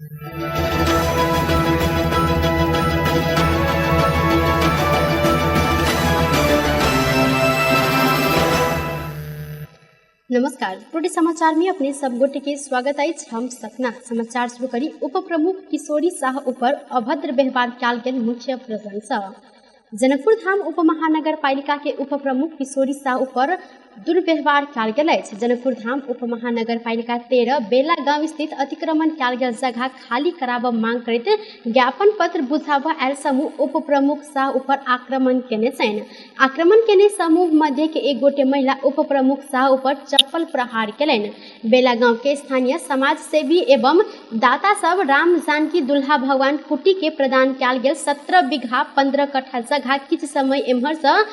नमस्कार, टुडे समाचार में अपने सब गोटे के स्वागत अछि। हम सपना समाचार शुरू करी। उप प्रमुख किशोरी शाह ऊपर अभद्र व्यवहार कयल गेल मुख्य प्रशंसा। जनकपुर धाम उप महानगर पालिका के उप प्रमुख किशोरी शाह ऊपर दुर्व्यवहार कयल गेल अछि। जनकपुर धाम उप महानगर पालिका 13 बेला गांव स्थित अतिक्रमण कयल गेल जगह खाली कराबऽ मांग करैत ज्ञापन पत्र बुझाबऽ आयल समूह उप प्रमुख शाह ऊपर आक्रमण केने छनि। आक्रमण केने समूह मध्य के एक गोटे महिला उप प्रमुख शाह ऊपर चप्पल प्रहार केलनि। बेला गांव के स्थानीय समाज सेवी एवं दाता सब राम जानकी दुल्हा भगवान कुटी के प्रदान कयल गेल 17 बीघा 15 कट्ठा जगह किछु समय एम्हर से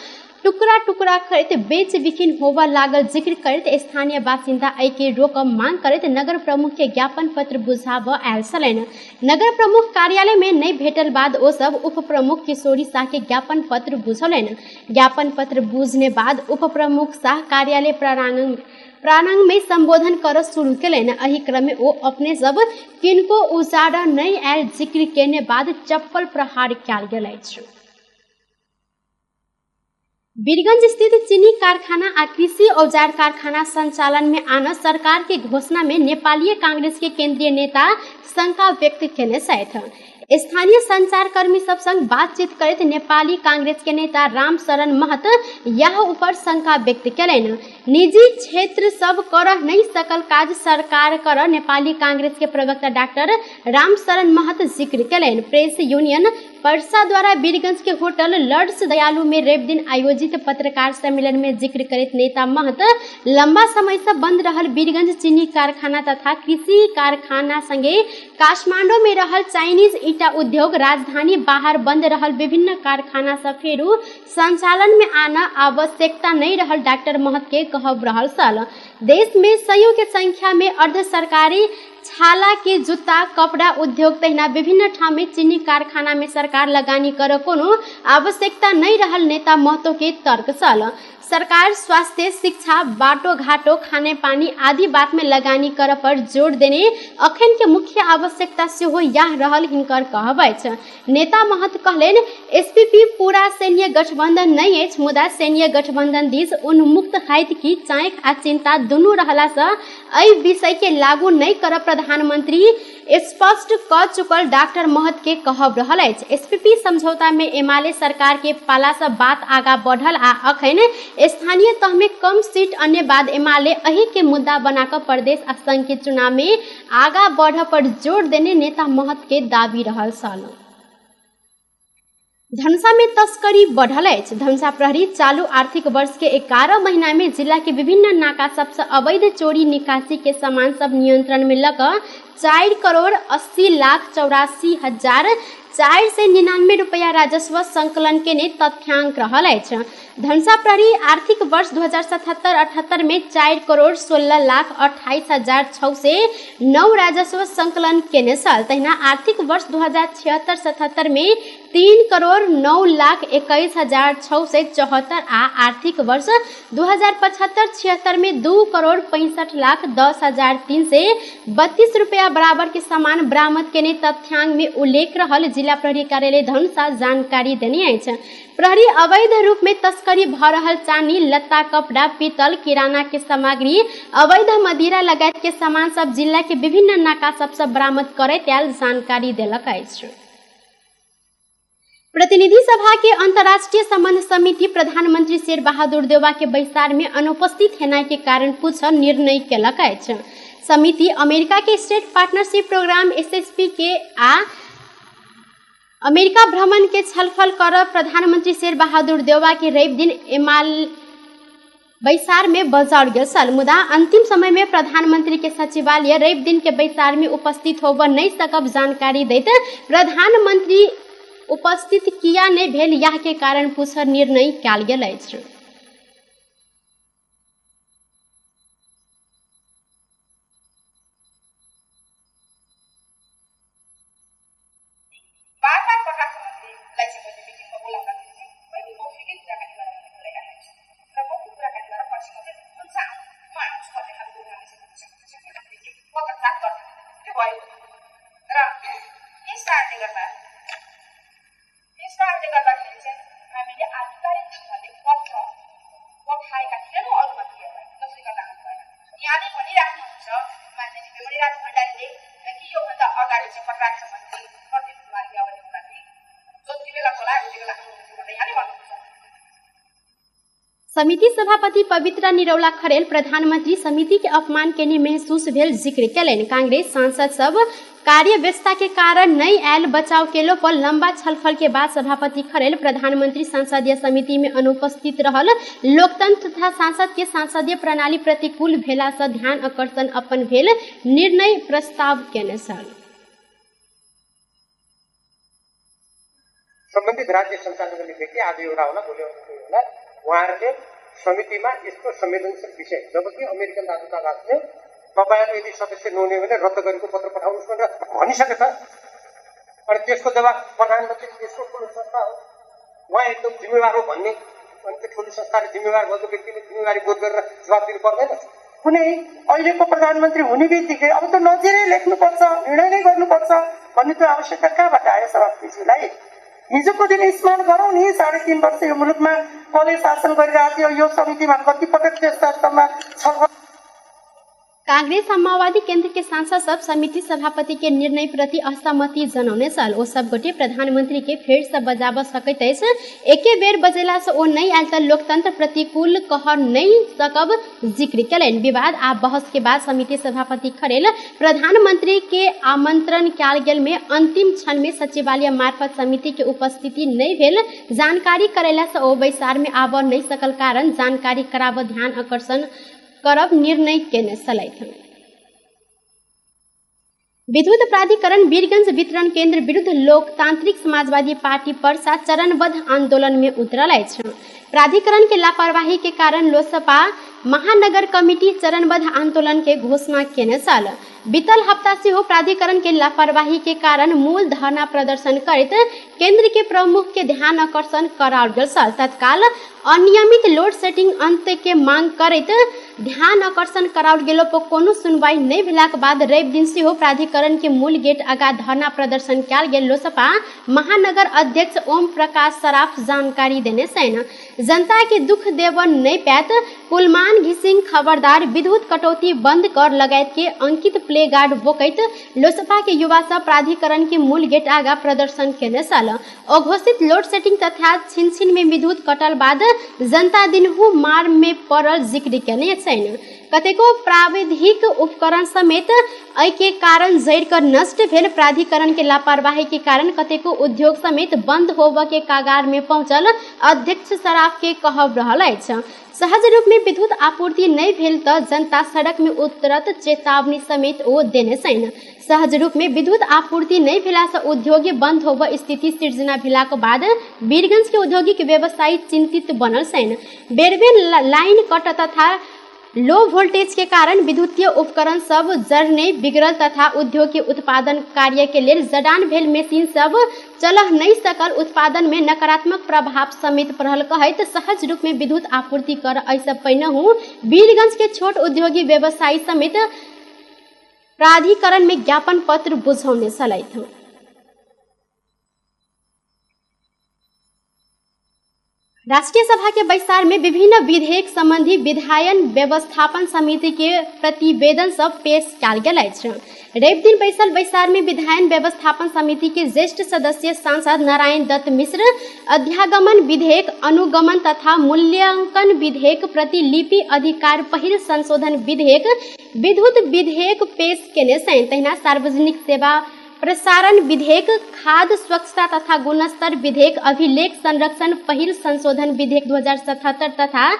टुकड़ा टुकड़ा करैत बेच बिखिन होबऽ लागल जिक्र करैत स्थानीय बासिन्दा एहिके रोकऽ मांग करैत नगर प्रमुख के ज्ञापन पत्र बुझाबऽ आयल छलनि। नगर प्रमुख कार्यालय में नहि भेटल बाद ओ सब उप प्रमुख किशोरी शाह के ज्ञापन पत्र बुझौलनि। ज्ञापन पत्र बुझने बाद उप प्रमुख शाह कार्यालय प्रांगण में संबोधन करऽ शुरू केलनि। एहि क्रम में ओ अपने सब किनको उजाड़ऽ नहि आयल जिक्र केने बाद चप्पल प्रहार कयल गेल अछि। बीरगंज स्थित चीनी कारखाना आ कृषि औजार कारखाना संचालन में आनऽ सरकार के घोषणा में नेपालीय कांग्रेस के केंद्रीय नेता शंका व्यक्त केने छथि। स्थानीय संचारकर्मी सब संग बातचीत करैत नेपाली कांग्रेस के नेता राम शरण महत यह ऊपर शंका व्यक्त केलनि। निजी क्षेत्र सब कर नहीं सकल काज सरकार कर नेपाली कांग्रेस के प्रवक्ता डॉक्टर राम शरण महत जिक्र केलनि। प्रेस यूनियन परसा द्वारा बीरगंज के होटल लर्ड्स दयालु में रवि दिन आयोजित पत्रकार सम्मेलन में जिक्र करैत नेता महत लंबा समय से बंद रहल बीरगंज चीनी कारखाना तथा कृषि कारखाना संगे काठमांडू में रहल चाइनीज ईटा उद्योग राजधानी बाहर बंद रहल विभिन्न कारखाना से फेरू संचालन में आना आवश्यकता नहीं रहल डॉक्टर महत के कहब रहल छल। देश में सयौं के संख्या में अर्ध सरकारी छाला के जूता कपड़ा उद्योग तहिना विभिन्न ठाम में चीनी कारखाना में सरकार लगानी कर कोनो आवश्यकता नहीं रहल नेता महतो के तर्क छल। सरकार स्वास्थ्य, शिक्षा, बाटो घाटो, खाने पानी आदि बात में लगानी कर पर जोर देने अखन के मुख्य आवश्यकता सेहो यह रहल हिनकर कहब अछि। नेता महत कहलनि एसपीपी पूरा सैन्य गठबंधन नहीं अछि, मुदा सैन्य गठबंधन दिस उन्मुक्त हैत कि चाँख आ चिंता दुनू रहला से एहि विषय के लागू नहीं करब प्रधानमंत्री स्पष्ट क चुकल डॉक्टर महत के कहब रहल अछि। एसपीपी समझौता में एमाले सरकार के पाला से बात आगा बढ़ल आ अखन स्थानीय तह में कम सीट अन्य बाद एमाले एहि के मुद्दा बनाकर प्रदेश आ संघ के चुनाव में आगा बढ़ पर जोर देने नेता महत के दाबी रहल छल। धनुषा में तस्करी बढ़ल अछि। धनुषा प्रहरी चालू आर्थिक वर्ष के 11 महीना में जिला के विभिन्न नाका सबसे अवैध चोरी निकासी के सामान सब नियंत्रण में लग 4,80,84,499 रुपया राजस्व संकलन केने तथ्यांक रहल अछि। धनुषा प्रहरी आर्थिक वर्ष 2077-78 में 4,16,28,609 राजस्व संकलन केने छल। तहिना आर्थिक वर्ष 2076-77 में 3,09,21,674 आ आर्थिक वर्ष 2075-76 में 2,65,10,332 रुपया बराबर के सामान बरामद केने तथ्यांक में उल्लेख रहल जिला प्रहरी कार्यालय धनुषा जानकारी देने अछि। प्रहरी अवैध रूप में तस्करी भ रहल चानी, लत्ता, कपड़ा, पीतल, किराना के सामग्री, अवैध मदिरा लगायत के सामान सब जिला के विभिन्न नाका सबसे बरामद करैत आयल जानकारी देलक अछि। प्रतिनिधि सभा के अंतर्राष्ट्रीय संबंध समिति प्रधानमंत्री शेर बहादुर देउवा के बैसार में अनुपस्थित हेनाइ के कारण पूछ निर्णय केलक अछि। समिति अमेरिका के स्टेट पार्टनरशिप प्रोग्राम एसएसपी के आ अमेरिका भ्रमण के छलफल कर प्रधानमंत्री शेर बहादुर देउवा के रवि दिन एमाल बैसार में बजाओल गेल छल। मुदा अंतिम समय में प्रधानमंत्री के सचिवालय रवि दिन के बैसार में उपस्थित होबऽ नहीं सकब जानकारी दैत प्रधानमंत्री उपस्थित किया नहीं भेल यह के कारण पूछ निर्णय कयल गेल अछि। बार-बार परराष्ट्र मन्त्रीलाई चाहिँ मैले मिटिङमा बोलाउँदाखेरि चाहिँ कहिले मौखिकै कुराकानी गर भन्ने बोलाइराखेको छु र मौखिक कुराकानी गरेर पछि मात्रै हुन्छ म आउँछु भन्ने खालको उहाँले चाहिँ भनिसक्नु भएको छ। हामीले चाहिँ पत्रचार गर्दैन त्यो भयो र कारणले गर्दा गर्दाखेरि चाहिँ हामीले आधिकारिक ढङ्गले पत्र पठाएका थिएनौँ अरू मन्त्रीहरूलाई, जसले गर्दा आउनु भएन। यहाँले भनिराख्नुहुन्छ मान्य श्री मणिराज भण्डारीले कि योभन्दा अगाडि चाहिँ परराष्ट्र मन्त्री प्रदीप कुमार ग्यावाली हुँदाखेरि जति बेला बोलायो उति बेला आउनुहुन्थ्यो भनेर यहाँले भन्नुहुन्छ। समिति सभापति पवित्रा निरौला खरेल प्रधानमंत्री समिति के अपमान केने महसूस भेल जिक्र केलनि। कांग्रेस सांसद सब कार्य व्यस्तता के कारण नहीं आयल बचाव केलो पर लंबा छलफल के बाद सभापति खरेल प्रधानमंत्री संसदीय समिति में अनुपस्थित रहल लोकतंत्र तथा सांसद के संसदीय प्रणाली प्रतिकूल भेला से ध्यान आकर्षण अपन भेल निर्णय प्रस्ताव केने छल। सम्बन्धित राज्य सञ्चालन गर्ने व्यक्ति आज एउटा होला, भोलि अर्को होला, उहाँहरूले समितिमा यस्तो संवेदनशील विषय, जबकि अमेरिकन राजदूतावासले तपाईँहरू यदि सदस्य नहुने भने रद्द गरेको पत्र पठाउनुहोस् भनेर भनिसके त, अनि त्यसको जवाब प्रधानमन्त्री देशको ठुलो संस्था हो, उहाँ एकदम जिम्मेवार हो भन्ने, अनि त्यो ठुलो संस्थाले जिम्मेवार भएको व्यक्तिले जिम्मेवारी बोध गरेर जवाब दिनु पर्दैन। कुनै अहिलेको प्रधानमन्त्री हुने बित्तिकै अब त नजिरै लेख्नुपर्छ, निर्णय नै गर्नुपर्छ भन्ने त्यो आवश्यकता कहाँबाट आयो सभापतिज्यूलाई? हिजोको दिन स्मरण गरौँ नि, 3.5 वर्ष यो मुलुकमा कसले शासन गरिरहेको थियो, यो समितिमा कति पटक त्यस्ता छलफल। कांग्रेस आ माओवादी केंद्र के सांसद सब समिति सभापति के निर्णय प्रति असहमति जनौने छल। ओ सब गोटे प्रधानमंत्री के फेर से बजाब सकैत अछि, एके बेर बजेला से ओ नहीं आयल त लोकतंत्र प्रतिकूल कह नहीं सकब जिक्र केलनि। विवाद आ बहस के बाद समिति सभापति खरेल प्रधानमंत्री के आमंत्रण कयल गेल में अंतिम क्षण में सचिवालय मार्फत समिति के उपस्थिति नहीं भेल जानकारी करेला से ओ बैसार में आब नहीं सकल कारण जानकारी कराब ध्यान आकर्षण करब निर्णय केने छलथि। विद्युत प्राधिकरण वीरगंज वितरण केंद्र विरुद्ध लोकतांत्रिक समाजवादी पार्टी पर्सा चरणबद्ध आंदोलन में उतरल अछि। प्राधिकरण के लापरवाही के कारण लोसपा महानगर कमिटी चरणबद्ध आंदोलन के घोषणा केने छल। बीतल हफ्ता सेहो प्राधिकरण के लापरवाही के कारण मूल धरना प्रदर्शन करैत केंद्र के प्रमुख के ध्यान आकर्षण कराओल गेल छल। तत्काल अनियमित लोड सेटिंग अंत के मांग करैत ध्यान आकर्षण कराओल गेलो पर कोनो सुनवाई नहीं भेलाक बाद रवि दिन सेहो प्राधिकरण के मूल गेट आगा धरना प्रदर्शन कयल गेल लोसपा महानगर अध्यक्ष ओम प्रकाश सराफ जानकारी देने छनि। जनता के दुख देवन नहीं पायत, कुलमान घिसिंग खबरदार, विद्युत कटौती बंद कर लगायत के अंकित प्ले गार्ड बोकैत लोसपा के युवा सब प्राधिकरण के मूल गेट आगा प्रदर्शन केने छल। अघोषित लोड सेटिंग तथा छिन छिन में विद्युत कटल बाद जनता दिनहु मार में पड़ल जिक्र केने छनि। कतेको प्राविधिक उपकरण समेत एहि के कारण जड़ि कर नष्ट भेल प्राधिकरण के लापरवाही के कारण कतेको उद्योग समेत बंद होबय के कगार में पहुंचल अध्यक्ष सराफ के कहब रहल अछि। सहज रूप में विद्युत आपूर्ति नहीं भेल त जनता सड़क में उतरत चेतावनी समेत ओ देने छनि। सहज रूप में विद्युत आपूर्ति नहीं भेला से उद्योग बंद होबय स्थिति सृजना भेलाक बाद वीरगंज के औद्योगिक व्यवसायी चिंतित बनल छनि। बेर बेर लाइन कट तथा लो वोल्टेज के कारण विद्युतीय उपकरण सब जरने बिगड़ल तथा उद्योग के उत्पादन कार्य के लेल जडान भेल मशीन सब चलह नहीं सकल उत्पादन में नकारात्मक प्रभाव समेत पड़ल कहैत सहज रूप में विद्युत आपूर्ति कर एहिसँ पहिनहु वीरगंज के छोट उद्योगी व्यवसायी समेत प्राधिकरण में ज्ञापन पत्र बुझौने छलथि। राष्ट्रीय सभा के बैसार में विभिन्न विधेयक संबंधी विधायन व्यवस्थापन समिति के प्रतिवेदन सब पेश कयल गेल अछि। रवि दिन बैसल बैसार में विधायन व्यवस्थापन समिति के ज्येष्ठ सदस्य सांसद नारायण दत्त मिश्र अध्यागमन विधेयक, अनुगमन तथा मूल्यांकन विधेयक, प्रतिलिपि अधिकार पहिल संशोधन विधेयक, विद्युत विधेयक पेश केने छनि। तहिना सार्वजनिक सेवा प्रसारण विधेयक, खाद्य स्वच्छता तथा गुणस्तर विधेयक, अभिलेख संरक्षण पहिल संशोधन विधेयक 2077 तथा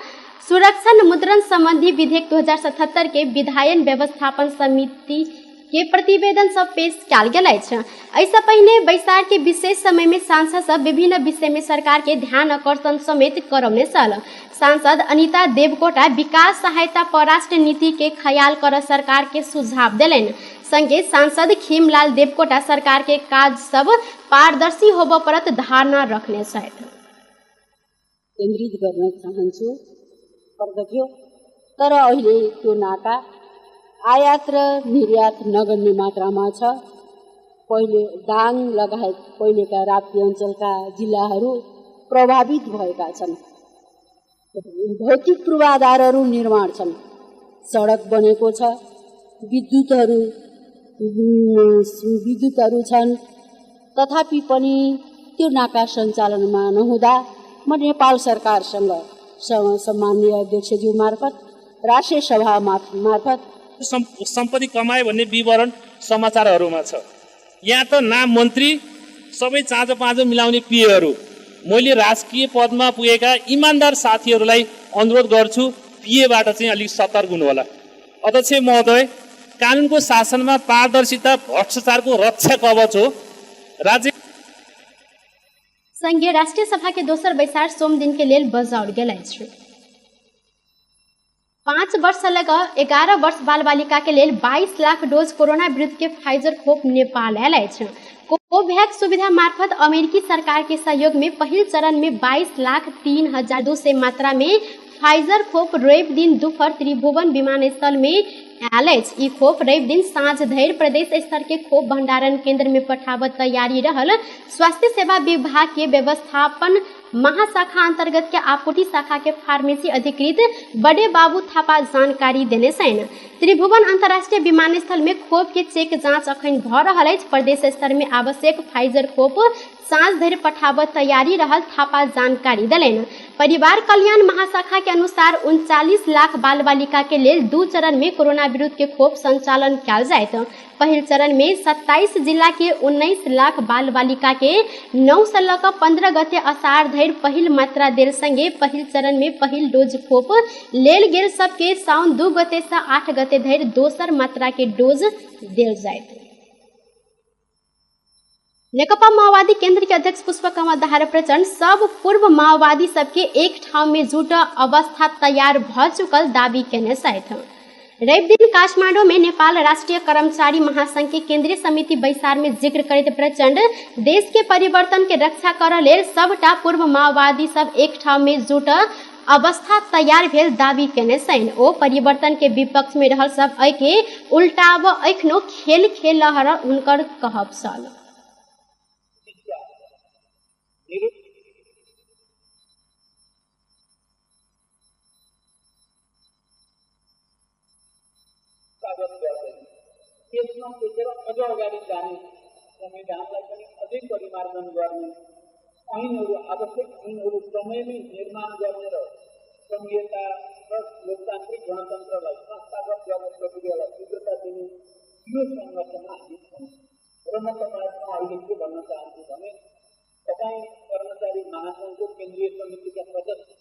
सुरक्षण मुद्रण संबंधी विधेयक 2077 के विधायन व्यवस्थापन समिति के प्रतिवेदन सब पेश कयल गेल अछि। एहिसँ पहिने बैसार के विशेष समय में सांसद सब विभिन्न विषय में सरकार के ध्यान आकर्षण समेत करौने छल। सांसद अनिता देवकोटा विकास सहायता परराष्ट्र नीति के ख्याल कर सरकार के सुझाव देलनि। संगे सांसद खीमलाल देवकोटा सरकार के काज सब पारदर्शी होबय पड़त धारणा रखने छथि। केन्द्रित गर्न चाहन्छु पर्दथ्यो, तर अहिले त्यो नाका आयात र निर्यात नगण्य मात्रामा छ। पहिले दाङ लगायत पहिलेका राप्ती अञ्चलका जिल्लाहरू प्रभावित भएका छन्। भौतिक पूर्वाधारहरू निर्माण छन्, सडक बनेको छ, विद्युतहरू छन्, तथापि पनि त्यो नाका सञ्चालनमा नहुँदा म नेपाल सरकारसँग सम्माननीय अध्यक्षज्यू मार्फत राष्ट्रिय सभा मार्फत सम्पत्ति कमाए भन्ने विवरण समाचारहरूमा छ। यहाँ त नाम मन्त्री सबै चाँजो पाँजो मिलाउने पिएहरू। मैले राजकीय पदमा पुगेका इमान्दार साथीहरूलाई अनुरोध गर्छु, पिएबाट चाहिँ अलिक सतर्क हुनुहोला। अध्यक्ष महोदय, कानुनको शासनमा पारदर्शिता भ्रष्टाचारको रक्षा कवच हो। राज्य संघीय राष्ट्रिय सभा के दोसर बैसार सोम दिन के लेल बजाओल गेल अछि। 5 वर्ष लग 11 वर्ष बाल बालिका के लेल 22 लाख डोज कोरोना विरुद्ध के फाइजर खोप नेपाल आयल अछि। कोभ्याक्स सुविधा मार्फत अमेरिकी सरकार के सहयोग में पहिल चरण में 22,03,200 मात्रा में फाइजर खोप रवि दिन दोपहर त्रिभुवन विमानस्थल में आयल अछि। ई खोप रवि दिन साँझ धरि प्रदेश स्तर के खोप भंडारण केंद्र में पठाबत तैयारी रहल स्वास्थ्य सेवा विभाग के व्यवस्थापन महाशाखा अंतर्गत के आपूर्ति शाखा के फार्मेसी अधिकृत बड़े बाबू थापा जानकारी देने छनि। त्रिभुवन अंतर्राष्ट्रीय विमानस्थल में खोप के चेक जांच अखन भ रहल अछि। प्रदेश स्तर में आवश्यक फाइजर खोप साँझ धरि पठाबत तैयारी रहल थापा जानकारी देलनि। परिवार कल्याण महाशाखा के अनुसार 39 लाख बाल बालिका के लेल 2 चरण में कोरोना विरुद्ध के खोप संचालन कयल जायत। पहिल चरण में 27 जिला के 19 लाख बाल बालिका के 9 से लऽ कऽ 15 गते असार धरि पहिल मात्रा देल संगे पहिल चरण में पहिल डोज खोप लेल गेल सबके साउन 2 गते से 8 गते धरि दोसर मात्रा के डोज देल जायत। नेकपा माओवादी केंद्र के अध्यक्ष पुष्पकमल दाहाल प्रचण्ड सब पूर्व माओवादी सबके एक ठाउँ में जुट अवस्था तैयार भ चुकल दावी केने छथि। रवि दिन काठमाडौँ में नेपाल राष्ट्रिय कर्मचारी महासंघ के केंद्रीय समिति बैसार में जिक्र करैत प्रचण्ड देश के परिवर्तन के रक्षा करऽ लेल सबटा पूर्व माओवादी सब एक ठाउँ में जुट अवस्था तैयार भेल दावी केने छनि। ओ परिवर्तन के विपक्ष में रहल सब एहि उल्टाब एखनो खेल खेल हुनकर कहब छल। त्यसमा टेकेर अझ अगाडि जाने संविधानलाई पनि अझै परिमार्जन गर्ने, ऐनहरू आवश्यक ऐनहरू समयमै निर्माण गर्ने र संघीयता र लोकतान्त्रिक गणतन्त्रलाई संस्थागत गर्ने प्रक्रियालाई तीव्रता दिने यो सङ्घर्षमा हामी छौँ। र म तपाईँहरूसँग अहिले के भन्न चाहन्छु भने तपाईँ कर्मचारी महासङ्घको केन्द्रीय समितिका सदस्य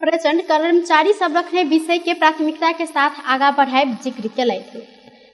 प्रचण्ड कर्मचारी संरक्षण विषय के प्राथमिकता के साथ आगा बढ़ाए जिक्र केलथि।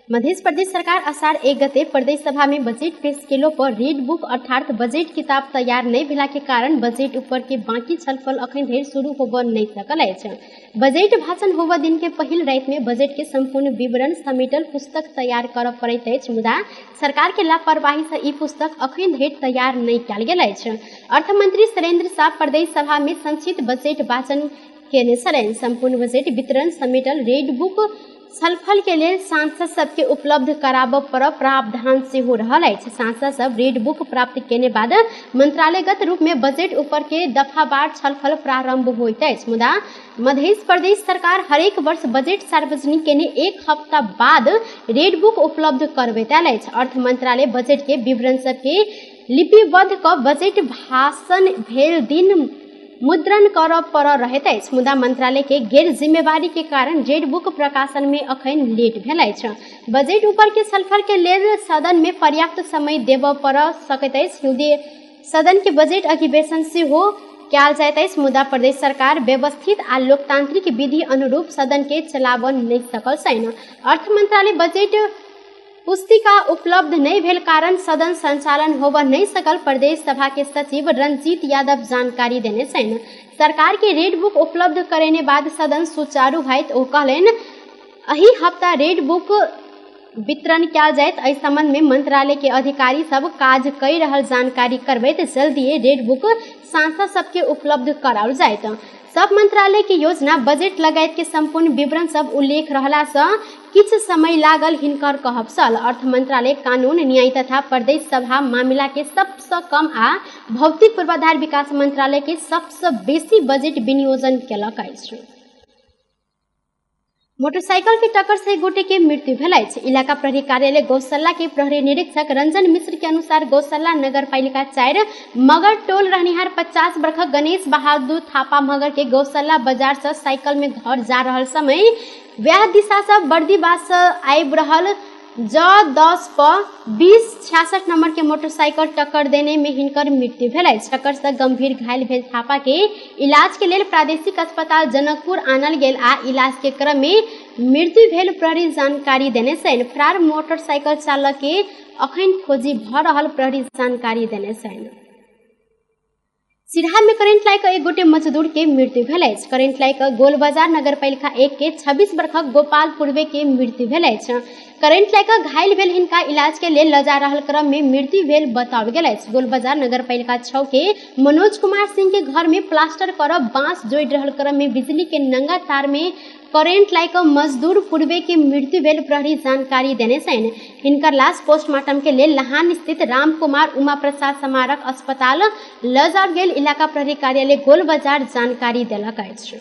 मध्य प्रदेश सरकार असार 1 गते प्रदेश सभा में बजट पेश केलो पर रेड बुक अर्थात बजट किताब तैयार नहीं भेला के कारण बजट ऊपर के बाकी छलफल अखन धरि शुरू होबऽ नहीं सकल अछि। बजट भाषण होबऽ दिन के पहिल राति में बजट के संपूर्ण विवरण समेटल पुस्तक तैयार करऽ पड़ैत अछि, मुदा सरकार के लापरवाही से ई पुस्तक अखन धरि तैयार नहीं कयल गेल अछि। अर्थमंत्री सुरेंद्र शाह प्रदेश सभा में संक्षिप्त बजट वाचन केने छलनि। संपूर्ण बजट वितरण समेटल रेड बुक छलफल के लेल सांसद सबके उपलब्ध कराबऽ पर प्रावधान सेहो रहल अछि। सांसद सब रेड बुक प्राप्त केने बाद मंत्रालयगत रूप में बजट ऊपर के दफावार छलफल प्रारंभ होइत अछि, मुदा मध्य प्रदेश सरकार हरेक वर्ष बजट सार्वजनिक केने 1 हफ्ता बाद रेड बुक उपलब्ध करबैत आयल अछि। अर्थ मंत्रालय बजट के विवरण सबके लिपिबद्ध कऽ बजट भाषण भेल दिन मुद्रण करऽ पड़ रहैत अछि, मुदा मंत्रालय के गैर जिम्मेवारी के कारण रेड बुक प्रकाशन में अखन लेट भेल अछि। बजट ऊपर के छलफल के लेल सदन में पर्याप्त समय देबऽ पड़ सकैत अछि। सदन के बजट अधिवेशन सेहो कयल जाइत अछि, मुदा प्रदेश सरकार व्यवस्थित आ लोकतांत्रिक विधि अनुरूप सदन के चलाबऽ नहि सकल छनि। अर्थ मंत्रालय बजट पुस्तिका उपलब्ध नहीं भेल कारण सदन संचालन होबऽ नहीं सकल प्रदेश सभा के सचिव रंजीत यादव जानकारी देने छनि। सरकार के रेड बुक उपलब्ध करेने बाद सदन सुचारू होयत ओ कहलनि। एहि हफ्ता रेड बुक वितरण कयल जायत। एहि संबंध में मंत्रालय के अधिकारी सब काज कई रहल जानकारी करबैत जल्दिए रेड बुक सांसद सबके उपलब्ध कराओल जायत। सब मंत्रालय के योजना, बजट लगायत के संपूर्ण विवरण सब उल्लेख रहला से किछु समय लागल हिनकर कहब छल। अर्थ मंत्रालय कानून, न्याय तथा प्रदेश सभा मामिला के सबसँ कम आ भौतिक पूर्वाधार विकास मंत्रालय के सबसँ बेसी बजट विनियोजन केलक अछि। मोटरसाइकिल के टक्कर से एक गोटे के मृत्यु भेल अछि। इलाका प्रहरी कार्यालय गौशाला के प्रहरी निरीक्षक रंजन मिश्र के अनुसार गौशाला नगर पालिका 4 मगर टोल रहनिहार 50 वर्षक गणेश बहादुर थापा मगर के गौशाला बाजार से साइकिल में घर जा रहल समय वएह दिशा से बर्दीबास से आबि रहल ज 10 प 2066 नंबर के मोटरसाइकिल टक्कर देने में हिनकर मृत्यु भेल अछि। टक्कर से गंभीर घायल भेल थापा के इलाज के लेल प्रादेशिक अस्पताल जनकपुर आनल गेल आ इलाज के क्रम में मृत्यु भेल प्रहरी जानकारी देने छनि। फरार मोटरसाइकिल चालक के अखन खोजी भ रहल प्रहरी जानकारी देने छनि। सिरहा में करेंट लागि एक गोटे मजदूर के मृत्यु भेल अछि। करेंट लागि गोल बाजार नगरपालिका 1 के 26 वर्षक गोपाल पूर्वे के मृत्यु भेल अछि। करेंट लागि घायल भेल हिनका इलाज के लेल लऽ जा रहल क्रम में मृत्यु भेल बताओल गेल अछि। गोल बाजार नगरपालिका 6 के मनोज कुमार सिंह के घर में प्लास्टर करब बांस जोड़ि रहल क्रम में बिजली के नंगा तार में करेंट लागि मजदूर पूर्वे के मृत्यु भेल प्रहरी जानकारी देने छनि। हिनकर लाश पोस्टमार्टम के लेल लहान स्थित राम कुमार उमा प्रसाद स्मारक अस्पताल लऽ जाओल गेल इलाका प्रहरी कार्यालय गोल बाजार जानकारी देलक अछि।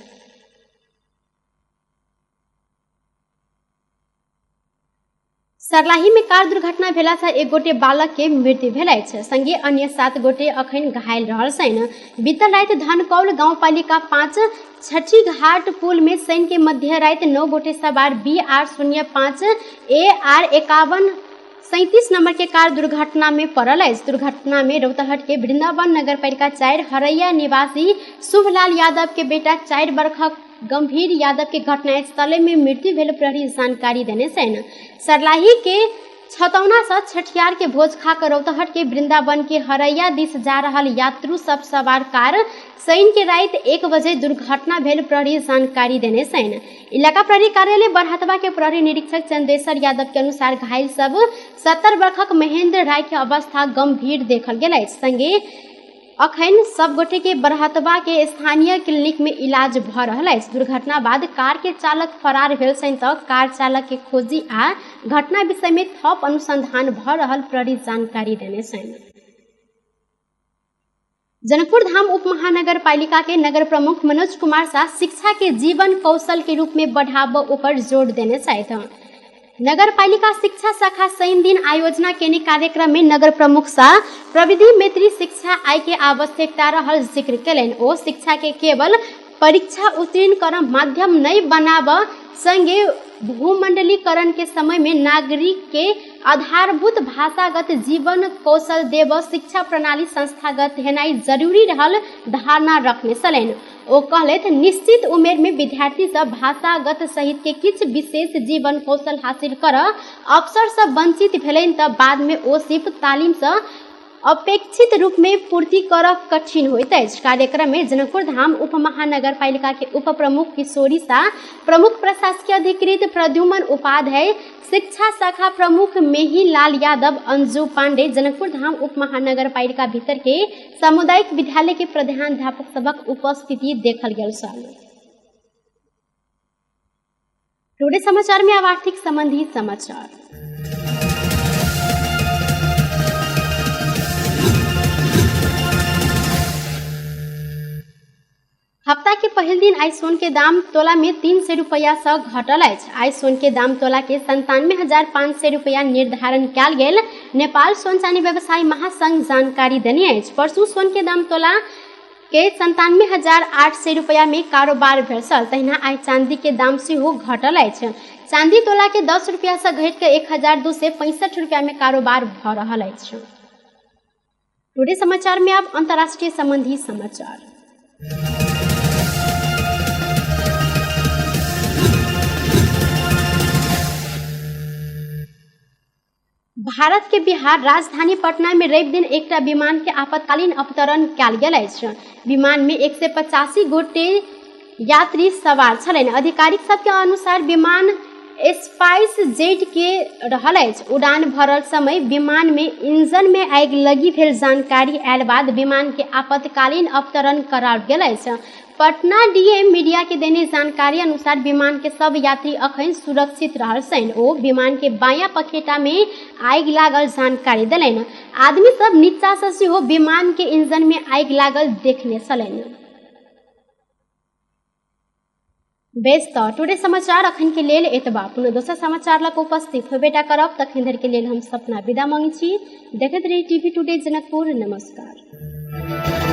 सर्लाही में कार दुर्घटना भेला से एक गोटे बालक के मृत्यु भेल अछि। संगे अन्य 7 गोटे अखन घायल रहल छनि। बीतल राति धनकौल गाउँपालिका 5 छठी घाट पुल में शनि के मध्य राति 9 गोटे सवार BR 05 AR 5137 number के कार दुर्घटना में पड़ल अछि। दुर्घटना में रौतहट के वृंदावन नगरपालिका 4 हरैया निवासी शुभलाल यादव के बेटा 4 वर्षक गंभीर यादव के घटनास्थले में मृत्यु भेल प्रहरी जानकारी देने छनि। सर्लाही के छतौना से छठियार के भोज खाकर रौतहट के वृंदावन के हरैया दिस जा रहल यात्रु सब सवार कार शनि के राति 1 बजे दुर्घटना भेल प्रहरी जानकारी देने छनि। इलाका प्रहरी कार्यालय बरहतवा के प्रहरी निरीक्षक चंदेश्वर यादव के अनुसार घायल सब 70 वर्षक महेंद्र राय के अवस्था गंभीर देखल गेल अछि। संगे अखन सब गोटे के बरहतवा के स्थानीय क्लिनिक में इलाज भ रहल अछि। दुर्घटना बाद कार के चालक फरार भेल छनि त कार चालक के खोजी आ घटना विषय में थप अनुसंधान भ रहल प्रहरी जानकारी देने छनि। जनकपुर धाम उप महानगर पालिका के नगर प्रमुख मनोज कुमार शाह शिक्षा के जीवन कौशल के रूप में बढ़ाव ऊपर जोर देने छथि। नगरपालिका शिक्षा शाखा शनि दिन आयोजना केने कार्यक्रम में नगर प्रमुख शाह प्रविधि मैत्री शिक्षा आय के आवश्यकता रहल जिक्र केलनि। ओ शिक्षा के केवल परीक्षा उत्तीर्ण कर माध्यम नहीं बनाब संगे भूमंडलीकरण के समय में नागरिक के आधारभूत भाषागत जीवन कौशल देव शिक्षा प्रणाली संस्थागत हेनाइ जरूरी रहल धारणा रखने छलनि। ओ कहलथि निश्चित उमेर में विद्यार्थी सब भाषागत सहित के किछु विशेष जीवन कौशल हासिल कर अवसर से वंचित भेलनि त बाद में ओ सिर्फ तालीम से अपेक्षित रूप में पूर्ति करब कठिन होइत अछि। कार्यक्रम में जनकपुर धाम उप महानगरपालिका के उप प्रमुख किशोरी शाह, प्रमुख प्रशासकीय अधिकृत प्रद्युमन उपाध्याय, शिक्षा शाखा प्रमुख मेही लाल यादव, अंजू पांडे, जनकपुर धाम उप महानगरपालिका भीतर के सामुदायिक विद्यालय के प्रधानाध्यापक सबक उपस्थिति देखल गेल छल। टुडे समाचार में अब आर्थिक संबंधी समाचार। हफ्ता के पहिल दिन आइ सोन के दाम तोला में 300 रुपया से घटल अछि। आइ सोन के दाम तोला के 97,500 रुपया निर्धारण कयल गेल नेपाल सोन चानी व्यवसायी महासंघ जानकारी देने अछि। परसू सोन के दाम तोला के 97,800 रुपया में कारोबार भेल छल। तहिना आइ चांदी के दाम सेहो घटल अछि। चांदी तोला के 10 रुपया से घटि के 1,265 रुपया में कारोबार भ रहल अछि। टुडे समाचार में अब अंतर्राष्ट्रीय संबंधी समाचार। भारत के बिहार राजधानी पटना में रवि दिन एकटा विमान के आपातकालीन अवतरण कयल गेल अछि। विमान में 185 गोटे यात्री सवार छलनि। अधिकारी सबके अनुसार विमान स्पाइस जेट के रहल अछि। उड़ान भरल समय विमान में इंजन में आगि लगी भेल जानकारी आयल बाद विमान के आपातकालीन अवतरण कराओल गेल अछि। पटना डीएम मीडिया के देने जानकारी अनुसार विमान के सब यात्री अखन सुरक्षित रहल छनि। ओ विमान के बायां पखेटा में आगि लागल जानकारी देलनि। आदमी सब नीचा से सेहो विमान के इंजन में आगि लागल देखने छलनि। बेस तऽ टुडे समाचार अखन के लेल एतबा। पुनः दोसर समाचार लऽ कऽ उपस्थित होबेटा करब, तखन धरि के लेल हम सपना विदा मांगै छी। देखैत रही टीवी टुडे जनकपुर। नमस्कार।